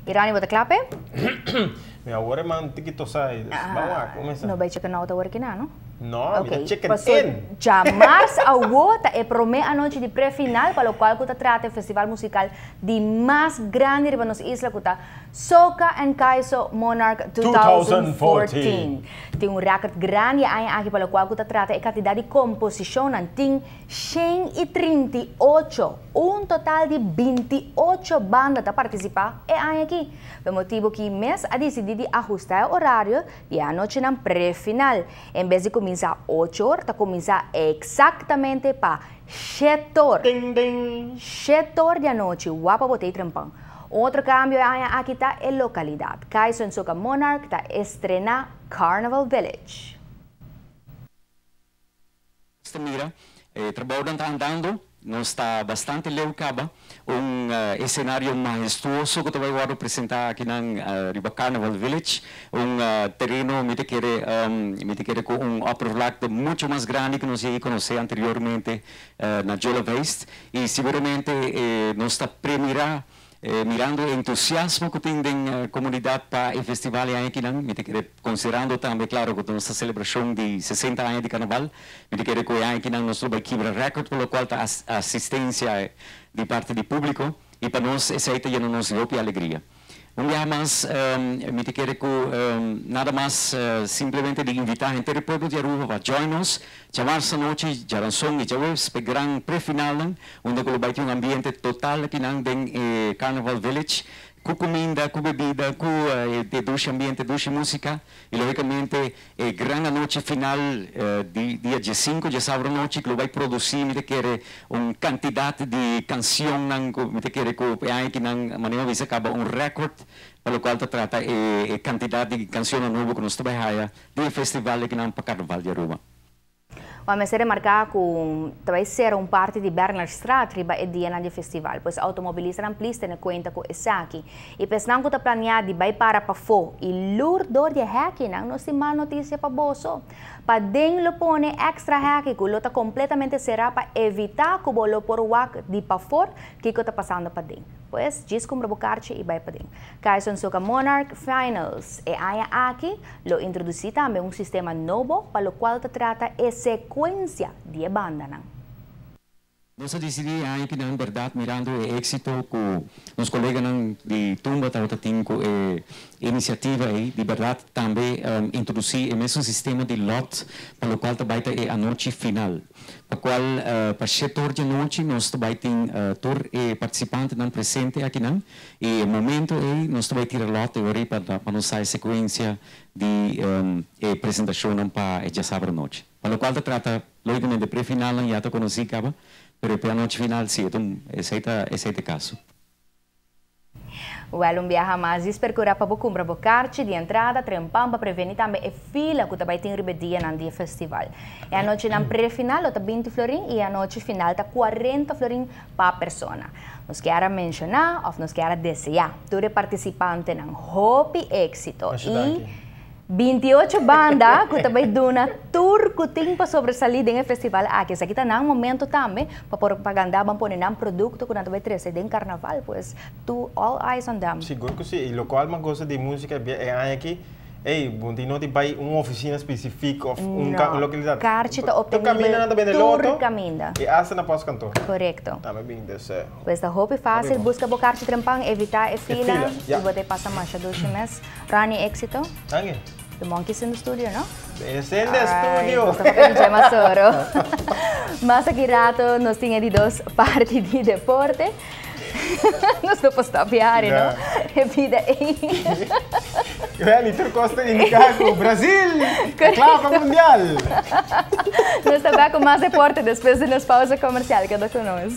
Irani, bo ta kla p'e? Mi awor e man tiki tosá ei, dus ban wak, kuminsá. No bai chicken out awor kina, no? No, mi ta chicken Paso in. djamars awo ta e promé anochi di pre-final pa lokual ku ta trata e festival musikal di mas grandi riba nos isla ku ta Soca and Kaiso Monarch 2014. Tin un rèkòrt grandi e aña aki pa lokual ku ta trata e kantidat di komposishonnan. Tin 138, un total di 28 banda ta partisipá e aña aki. P'e motibu ki mes a disidí di ahustá e orario di e anochinan pre-final. En bes di kuminsá ocho or, ta kuminsá eksaktamente pa shet'or. Ding ding! Shet'or di anochi, wapa bo ta ei trempan. Un otro kambio e aña aki ta e lokalidat. Kaiso en Soca Monarch ta estrená Carnival Village. Nos ta mira e trabounan ta andando, nos ta bastante leu caba. Un escenario mahestuoso cu ta bay wordo presenta akinan riba Carnival Village. Un tereno mi ta kere mi ta kere cu un oppervlakte mucho mas grandi cu nos yegi conoce anteriormente na Jola Veist. Y siguramente nos ta premira Mirando e entusiasmo cu tin den comunidad pa e festival e aña akinan, mi ta kere, considerando tambe, claro, cu nos ta celebracion di 60 aña di Carnaval, mi ta kere cu e aña akinan nos lo bay kibra record pa locual ta asistencia di parti di publico, y pa nos esey ta yena nos di hopi alegria. Un biaha mas, mi ta kere cu nada mas simplemente di invita henter e pueblo di Aruba pa join nos djamarsa anochi, djaranson y djahueves p'e gran pre-finalnan, unda cu lo bay tin un ambiente total akinan den e Carnival Village, cu cuminda, cu bebida, cu e dushi ambiente, dushi musica y logicamente e gran anochi final di dia diesinco, diasabra anochi, cu lo bay produci mi ta kere un cantidad di cancionnan cu mi ta kere cu e aña akinan manera mi a bisa caba un record pa locual ta trata e cantidad di cancionnan nobo cu nos ta bay haya di e festival akinan pa Carnaval di Aruba. Bo mester remarká ku ta bai sera un parti di Bernardstraat riba e dianan di festival, pues outomobilistanan plis tene kuenta ku esaki. I pa esnan ku ta planiá di bai para pafó i lur dor di e hèkinan, nos tin mal notisia pa boso. Paden lo pone èkstra hèki ku lo ta kompletamente será pa evitá ku bo lo por wak di pafor kiko ta pasando paden. Pues, djis kumpra bo karchi i bai paden. Kaiso Soca Monarch Finals e aña aki lo introdusí tambe un sistema nobo pa lokual ta trata e sekuensia di e bandanan. Nos a disidí e aña akinan bèrdat mirando e éksito ku nos koleganan di Tumba tabata tin ku e inisiativa ei di bèrdat tambe introdusí e mesun sistema di lòt pa lokual ta bai ta e anochi final. Pa cual pa shete or di anochi nos ta bay tin tur e participantenan presente akinan y e momento ey nos ta bay tira lot e ora ey pa pa nos sa e secuencia di e presentacionnan pa e diasabra anochi. Pa locual ta trata logicamente pre-finalnan ya ta conoci caba pero e anochi final si e ta un esey ta esey ta e caso. Wèl un biaha mas dis perkurá pa bo kumpra bo karchi di entrada trempan pa prevení tambe e fila ku ta bai tin riba e dianan di e festival. E anochinan prefinal lo ta binti florin i e anochi final ta kuarenta florin pa persona. Nos kier a menshoná òf nos kier a deseá tur e partisipantenan hopi éksito i 28 banda ku ta bai duna tur ku tin pa sobresalí den e festival aki. Esaki ta nan momento tambe pa propagandá, ban pone nan produkto ku nan ta bai trese den karnaval. Pues tur all eyes on them. Sigur ku si. I lokual mas gosa di músika e aña aki, ey, bo tin no di bai un ofisina spesifik òf un No. lokalidat. Karchi ta Tur optenibel kaminda nan ta bende tur loto kaminda. i asta na pòstkantor. Korekto. Tambe bin des. Pues ta hopi fásil, buska bo karchi trempan, evitá e E fila fila, ya. i bo ta pasa masha dushi mes. Rani éxito. Danki. The monkey's in the studio, no? It's in the studio. Nos ta papia di dje mas oro. Mas aki rato nos tin e di dos parti di deporte. Nos no por stop yari, no? E bida ei. Wel, y tur cos ta indica cu Brasil ta cla pa mundial. Nos ta back cu mas deporte despues di nos pausa comercial. Keda cu nos.